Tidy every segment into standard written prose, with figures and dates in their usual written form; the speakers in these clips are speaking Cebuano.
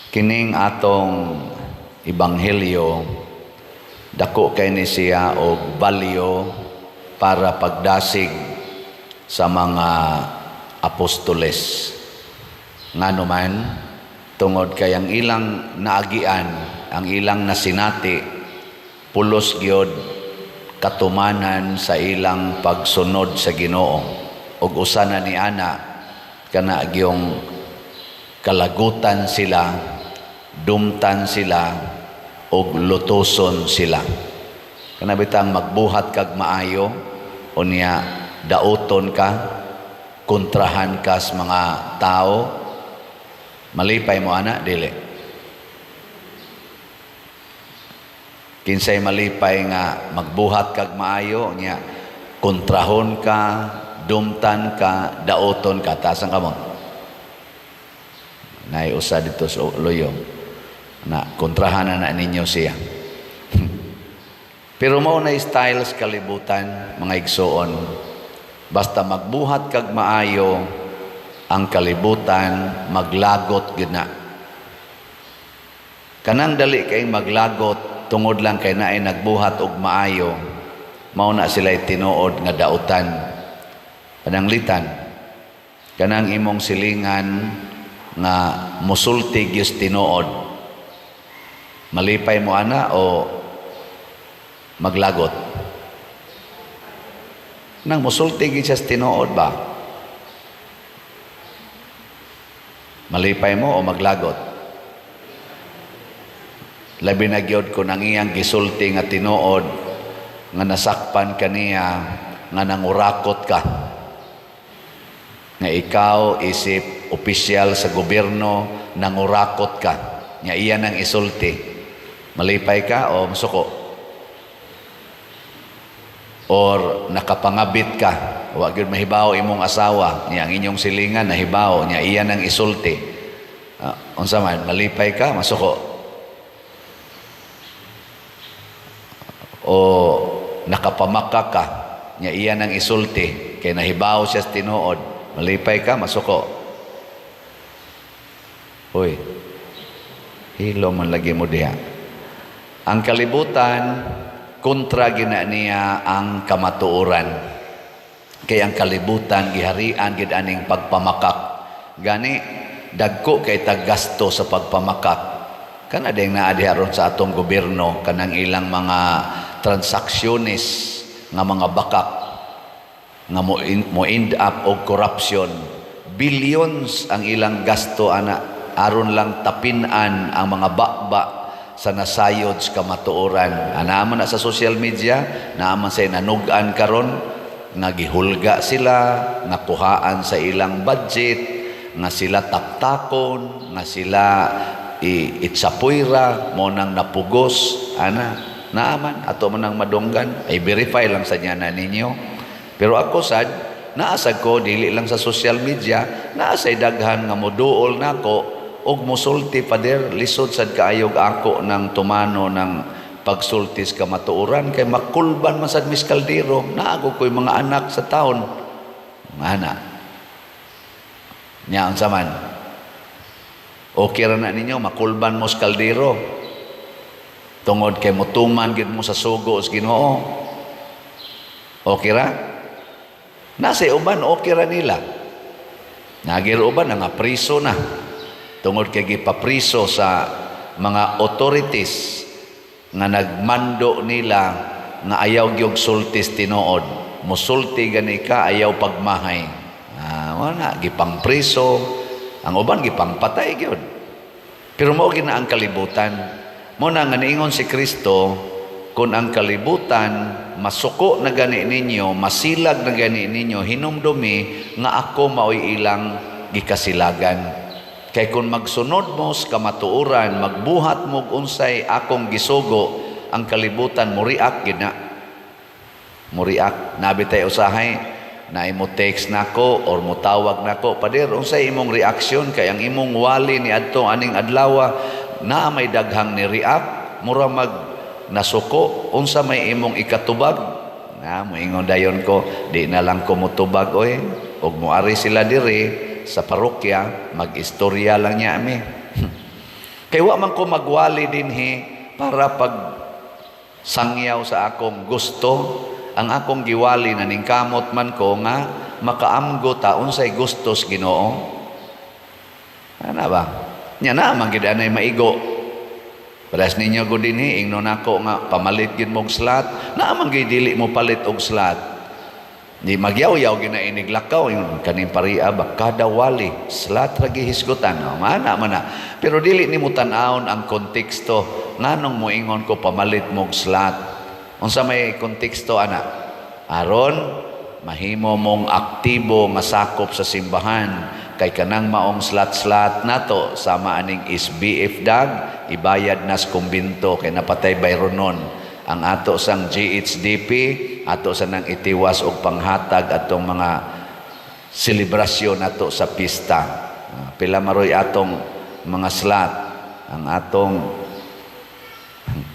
Kining atong ebanghelyo, dako kay ni siya og value para pagdasig sa mga apostoles. Ngano man, tungod kay ang ilang naagian, ang ilang nasinati, pulos gyud katumanan sa ilang pagsunod sa Ginoo. Ug usa na ni ana kana gyung kalagutan sila, dumtan sila, ug lutuson sila. Kana bitang magbuhat kag maayo, unya dauton ka, kontrahan ka sa mga tao, malipay mo ana, dili? Kinsay malipay nga magbuhat kag maayo, nya kontrahon ka, dumtan ka, dauton ka? Taas ang kamot. Naay usa dito sa luyo na kontrahan na na ninyo siya. Pero mao na styles kalibutan, mga igsoon. Basta magbuhat kag maayo, ang kalibutan maglagot gyud na. Kanang dali kay maglagot tungod lang kay naay nagbuhat og maayo, mao na sila tinuod nga dautan. Pananglitan, kanang imong silingan nga musulti gyud tinuod, malipay mo ana o maglagot? Nang musulti gyud siya tinuod ba? Malipay mo o maglagot? Labi na gyud kung ang iyang gisulti nga tinuod nga nasakpan kaniya nga nangurakot ka, nga ikaw isip opisyal sa gobyerno, nangurakot ka nga iya nang isulti, malipay ka o musuko? Or nakapangabit ka, wa gyud mahibaw imong asawa niya, ang inyong silingan nahibaw niya, iya nang isulti, unsa man, malipay ka, masuko? O nakapamaka ka niya, iya nang isulti kay nahibaw siya sa tinuod, malipay ka, masuko? Uy, hilo man lagi mo diha. Ang kalibutan kontra gina niya ang kamatuoran. Kay ang kalibutan giharian gid aning pagpamakak. Gani dagko kay taggasto sa pagpamakak. Kana ding naa diha ron sa atong gobyerno, kanang ilang mga transaksyones nga mga bakak nga mo end up og corruption. Billions ang ilang gasto ana aron lang tapin-an ang mga bakba sa nasayod sa kamatuoran. Ana man na sa social media, naa man say nanugan karon nga gihulga sila, nga kuhaan sa ilang budget, nga sila taptakon, nga sila itsapuyra, mo nang napugos, ana, naaman, ato man ang madunggan, ay verify lang sa niya na ninyo. Pero ako sad, naasag ko, dili lang sa social media, naasay daghan nga moduol nako, og musulti, "Pader, lisod sad kaayog ako ng tumano ng pagsulti sa kamatuoran kay makulban man sad mis kaldero, naago ko'y mga anak sa taon." Ana nya, unsa man, okay ra na ninyo makulban mo sa kaldero tungod kay mutuman gid mo sa sugo sa Ginoo? Okay ra? Nasa uban, okay ra nila. Nagir uban nga priso na tungod kay gipapriso sa mga authorities nga nagmando nila nga ayaw gyud sultis tinuod. Musulti gani ka, ayaw pagmahay. Wala gipangpriso ang uban, gipangpatay gyud. Pero mao gina ang kalibutan. Mo na nga niingon si Kristo, kung ang kalibutan masuko na gani ninyo, masilag na gani ninyo, hinumdumi nga ako maoy ilang gikasilagan. Kay kung magsunod mo sa kamatuoran, magbuhat mo unsay akong gisugo, ang kalibutan muriak gid na. Muriak. Nabi tay usahay, na imo text nako or mutawag nako, "Pader, unsay imong reaksyon kay ang imong wali ni adto aning adlaw na may daghang ni react, mura mag nasuko, unsa may imong ikatubag?" Na moingon dayon ko, "Di na lang ko motubag oy, ug moari sila diri sa parokya, mag-istorya lang niya ami." Kay wa man ko magwali dinhi para pag sangyaw sa akong gusto. Ang akong giwali, naningkamot man ko nga makaamgo ta unsay gustos Ginoo. Ana ba? Nya na man gid anay maigo. Paras ninyo ko dinhi, ingnon nako nga pamalit gid mog slot, naa man gid dili mo palit og slot. Di magyaw-yaw gina inig lakaw yung kaning paria ba, kada wali slot ra gihisgutan, no? Mana man na. Pero dili nimo tan-awon ang konteksto nganong moingon ko pamalit mog slot. Unsa may konteksto ana? Aron mahimo mong aktibo nga sakop sa simbahan, kay kanang maong slot-slot nato sama aning SBF dag ibayad nas kumbinto kay napatay bayronon ang ato sang GHDP, ato sa nang itiwas og panghatag atong mga selebrasyon nato sa pista. Ah, pila maroy atong mga slot? Ang atong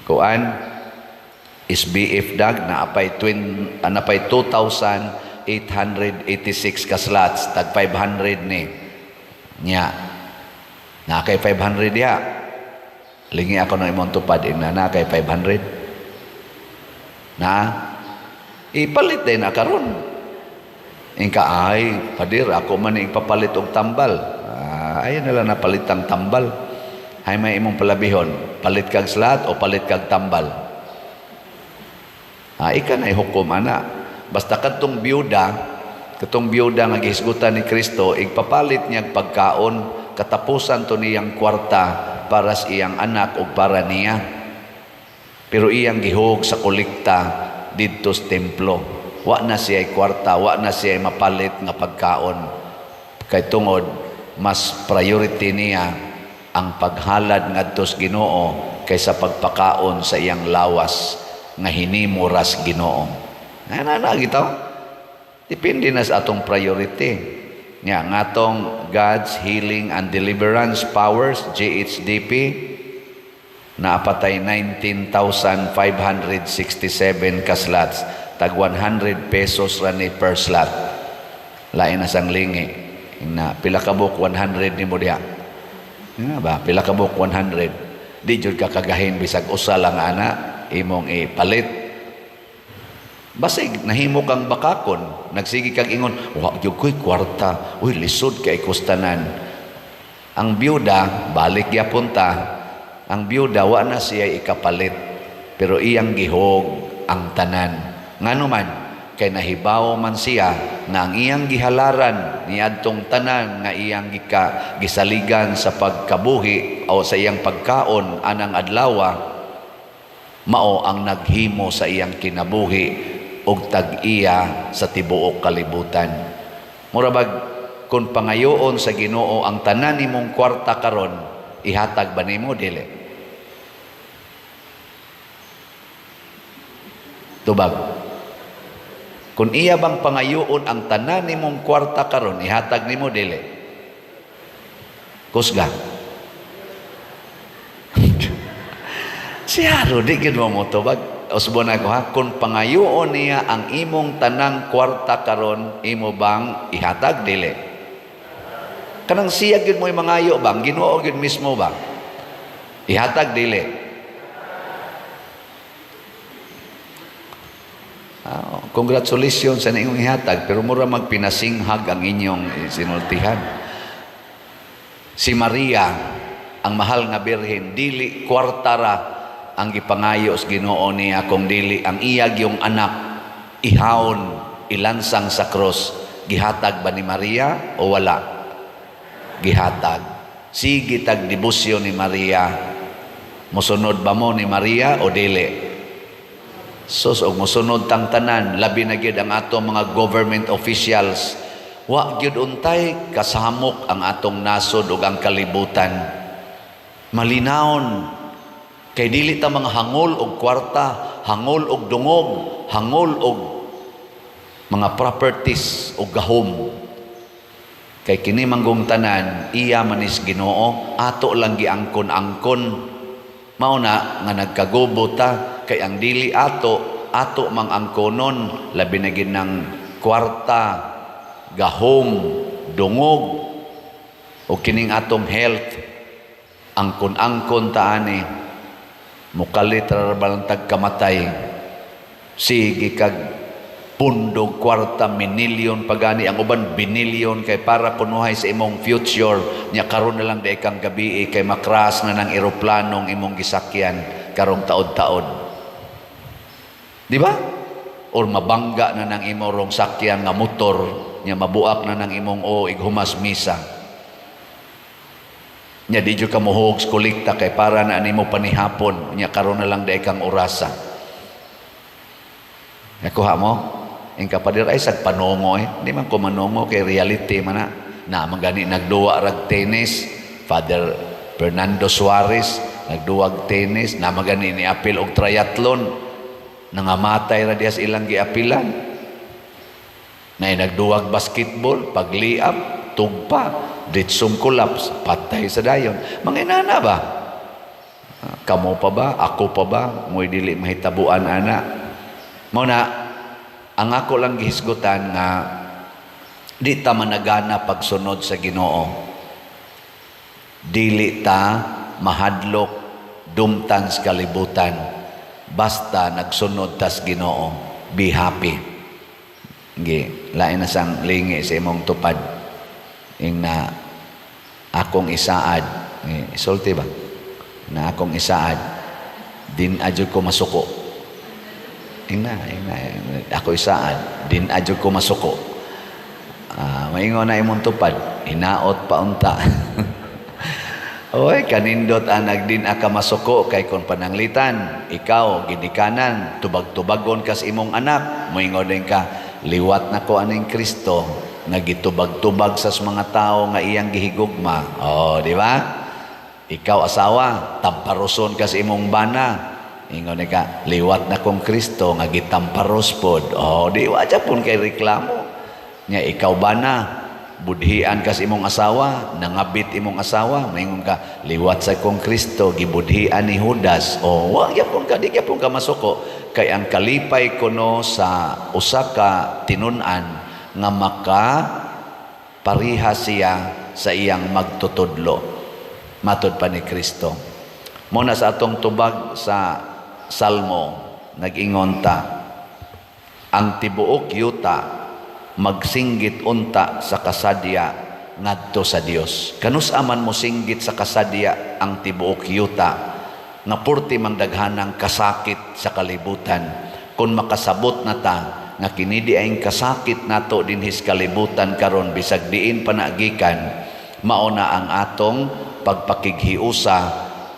kuan SBF dag naapay twin napay 2,886 ka slots, tag 500 ni. Nya na kay 500 diha. Lingi ako ng imong tupad ina na kay 500 na ipalit din na karon. Ingka, "Ay, padir, ako man ipapalit og tambal." Ah, ayun na lang, napalit ang tambal. Hay, may imong palabihon, palit kag slot o palit kag tambal? Ah, ika na hukom ana. Basta katong biyuda nga gihisgutan ni Kristo, igpapalit niya pagkaon, katapusan to niyang kwarta para sa iyang anak o para niya. Pero iyang gihug sa kolekta didto sa templo. Wa na siya kwarta, wa na siya mapalit nga pagkaon. Kay tungod mas priority niya ang paghalad ngadto sa Ginoo kaysa pagpakaon sa iyang lawas nga hinimo ras Ginoo. Ana na gitaw. Depende na sa atong priority. Nga ngatong God's Healing and Deliverance Powers, GHDP, naapatay 19,567 ka slots, tag 100 pesos ra ni per slot. Lain na sang lingi na pila ka buok 100 nimo diha nga ba, pila ka buok 100, di jud ka kagahin bisag usa lang ana imong ipalit. Basig nahimo kang bakakon, nagsige kag ingon, "Wa gyud ko'y kwarta, uy, lisod kay kustanan." Ang byuda, balik gyapon ta, ang byuda wa na siya ikapalit, pero iyang gihog ang tanan. Ngano man? Kay nahibaw man siya na ang iyang gihalaran niadtong tanan nga iyang gisaligan sa pagkabuhi o sa iyang pagkaon anang adlawa, mao ang naghimo sa iyang kinabuhi og tag-iya sa tibuok kalibutan. Mura bag kung pangayoon sa Ginoo ang tanan nimong kwarta karon, ihatag ba nimo, dili? Tubag. Kung iya bang pangayoon ang tanan nimong kwarta karon, ihatag nimo, dili? Kusga. Siyaro, di gid mo motubag. Usbon ako ha, kung pangayoon niya ang imong tanang kwarta karon, imo bang ihatag, dili? Kanang siya gyud mo'y mangayo bang, Ginoo gyud mismo ba? Ihatag, dili? Ah, congratulations sa inyong ihatag, pero mura magpinasinghag ang inyong sinultihan. Si Maria, ang mahal nga birhen, dili kwarta ra ang gipangayo sa Ginoo niya kung dili ang iyag yung anak ihawon, ilansang sa krus. Gihatag ba ni Maria o wala? Gihatag. Sige tag debosyon ni Maria. Mosunod ba mo ni Maria o dili? Sus, og mosunod tang tanan, labi na gyud ang atong mga government officials, wa gyud untay kasamok ang atong nasod ug ang kalibutan. Malinawon kay dili ta mga hangol og kwarta, hangol og dungog, hangol og mga properties og gahom. Kay kini manggong tanan, iya manis Ginoo, ato lang giangkon-angkon. Mao na nga nagkagubo ta, kay ang dili ato, ato mang angkonon, labi na gid ng kwarta, gahom, dungog, o kining atong health. Angkon-angkon ta ani, mukalit ra balantag kamatay. Sige kag pundog kwarta, minilyon pagani ang uban, binilyon, kay para kunuhay sa imong future nya. Karon na lang di kang gabi kay makras na ng eroplanong imong gisakyan karong taod-taod, di ba? Or mabangga na ng imong sakyan nga motor nya, mabuak na ng imong o ighumas misa nya, di jud ka mohuog sa kolekta kay para na nimo panihapon nya. Karon na lang di kang orasa. Nakuha mo? Ang kapadir ay sag panongo eh. Di man ko manongo kay reality man na. Na man gani nagduwa rag tennis, Father Fernando Suarez nagduwag tennis, na man gani ni apil og triathlon, nangamatay ra diha sa ilang giapilan. Na nagduwag basketball, pagliap, tugpa, ditsong collapse, patay sa dayon. Mga inana ba? Kamo pa ba? Ako pa ba? Mo'y dili mahitabuan ana. Mao na ang ako lang gihisgutan nga di ta managana pagsunod sa Ginoo. Dili ta mahadlok dumtan sa kalibutan. Basta nagsunod tas Ginoo, be happy. Gi, lain na sang lingi sa imong tupad. Ing na akong isaad, eh, isulti ba? Na akong isaad, din adyo ko masuko. Ing na, ako isaad, din adyo ko masuko. Ah, maingon na imong tupad, hinaot pa unta. Oy, kanindot anag din aka masuko kay kon pananglitan, ikaw ginikanan, tubag-tubagon kas imong anak, moingon din ka, liwat na ko aning Kristo nga gitubag-tubag sa mga tao nga iyang gihigugma. Oh, di ba? Ikaw asawa, tamparoson kas imong bana. Ingon ni ka, liwat na kong Kristo nga gitamparos pod. Oh, di wa pun kay reklamo. Nya ikaw bana, budhian kas imong asawa, nangabit imong asawa, maingon ka, liwat sa kong Kristo, gibudhian ni Judas. O, wa gyapon ka, di gyapon ka masuko. Kay ang kalipay kuno sa usa ka tinun-an nga maka pariha siya sa iyang magtutudlo. Matod pa ni Kristo. Muna sa atong tubag sa Salmo, nag-ingon ta, ang tibuok yuta magsinggit unta sa kasadya ngadto sa Dios. Kanus aman mo singgit sa kasadya ang tibuok yuta nga purti mang daghanang kasakit sa kalibutan? Kung makasabot na ta nga kini di ay kasakit nato dinhis kalibutan karon, bisag diin pa nagikan, mao na ang atong pagpakighiusa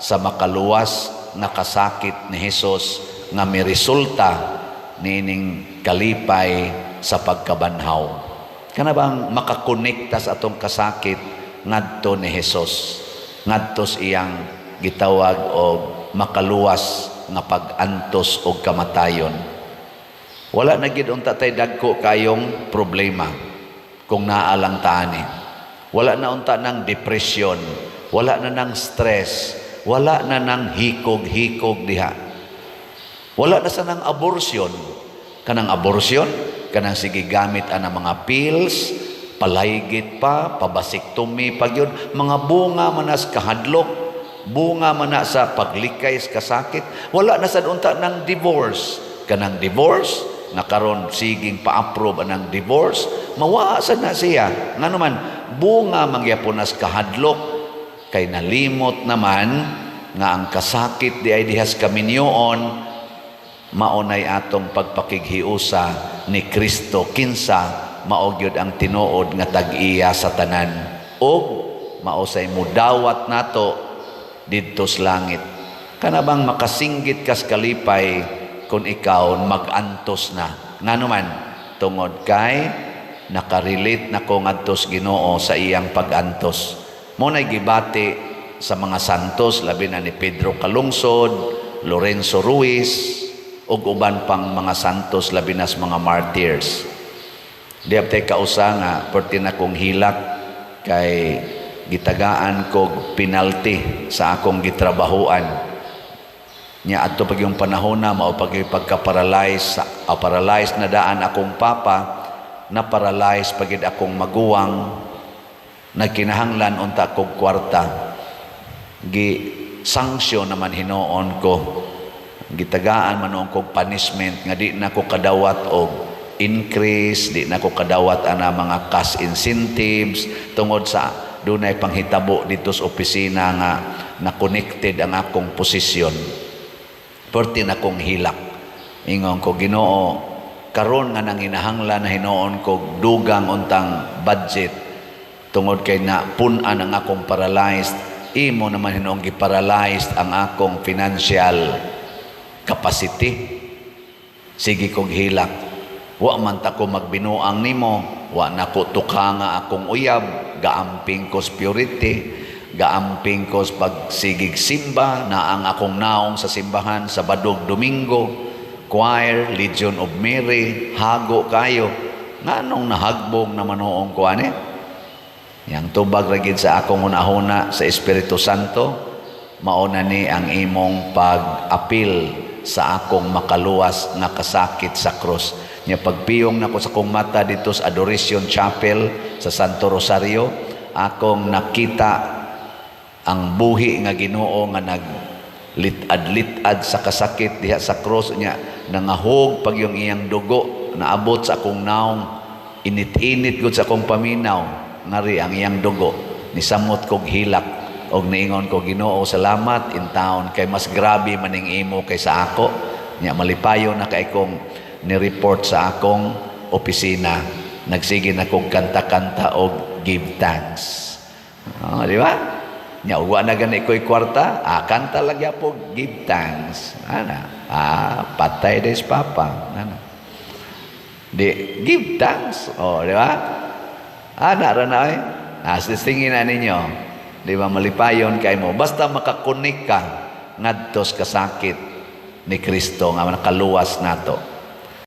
sa makaluwas nga kasakit ni Hesus nga miresulta niining kalipay sa pagkabanhaw. Kana bang makakonekta sa atong kasakit ngadto ni Hesus, ngadto sa iyang gitawag og makaluwas nga pag-antos og kamatayon. Wala na gid unta tay dagko kayong problema kung naa lang ta ani. Wala na unta ng depression, wala na ng stress, wala na ng hikog-hikog diha. Wala na sa nang abortion. Kanang abortion, kanang sige gamit ana mga pills, palaygit pa, pa-vasectomy pa gyud, mga bunga manas kahadlok, bunga man na sa paglikay sa kasakit. Wala na sad unta ng divorce. Kanang divorce, nga karon siging pa-approve anang divorce, mawa sad na siya. Ngano man, bunga mangyapon nas kahadlok kay nalimot naman nga ang kasakit di ay dihas kaminyoon maunay atong pagpakighiusa ni Kristo, kinsa mao gyud ang tinuod nga tag-iya sa tanan ug mao say mudawat nato didto sa langit. Kana bang makasinggit kas kalipay kung ikaw mag-antos na? Ngano man, tungod kay nakarelate na ko ngadto sa Ginoo sa iyang pag-antos. Mo nay gibati sa mga santos, labi na ni Pedro Calungsod, Lorenzo Ruiz ug uban pang mga santos, labi na sa mga martyrs. Di abtay kausa nga perti na kong hilak kay gitagaan kog penalty sa akong gitrabahoan. Nya adto pag yung panahon na mao pag yung pagka-paralyze, paralyzed na daan akong papa, na paralyze pagid akong maguwang, nagkinahanglan unta kog kwarta. Gi sanction naman hinoon ko, gitagaan man noon kog punishment nga di na ko kadawat og increase, di na ko kadawat ana mga cash incentives tungod sa dunay panghitabo dito sa opisina nga na connected ang akong posisyon. Perti na kong hilak. Ingon ko, "Ginoo, karon nga nanginahanglan na hinoon ko dugang untang budget tungod kay na pun-an ang akong paralyzed, imo naman hinoong giparalyzed ang akong financial capacity. Sige kog hilak. Wa man ta ko magbinuang nimo, wa na ko tukanga akong uyab, gaamping ko sa purity, gaamping ko sa pagsigig simba na ang akong naong sa simbahan sa Badog Domingo, choir, Legion of Mary, hago kayo. Nganong nahagbong naman noong ko ani?" Yang tubag ra gid sa akong hunahuna sa Espiritu Santo, mao na ni ang imong pag-apil sa akong makaluwas nga kasakit sa krus. Nya pagpiyong nako sa akong mata dito sa Adoration Chapel sa Santo Rosario, akong nakita ang buhi nga Ginoo nga nag litad-litad sa kasakit diha sa krus niya, nangahog pag yung iyang dugo naabot sa akong naong, init-init gud sa akong paminaw ngari ang iyang dugo. Nisamot kog hilak og niingon ko, "Ginoo, salamat in town kay mas grabe maning imo kaysa ako." Nya malipayon na kay kong ni-report sa akong opisina, nagsige na kog kanta-kanta og give thanks. Oh, di ba? Nya wa na gani ko'y kwarta, ah, kanta lang po, give thanks. Ana, ah, patay des papa. Ana. Di, give thanks. Oh, di ba? Ana ra na ay. Ah, tingin na ninyo. Di ba, malipayon kay mo. Basta maka-connect ka ngadto sa kasakit ni Kristo nga nakaluwas nato.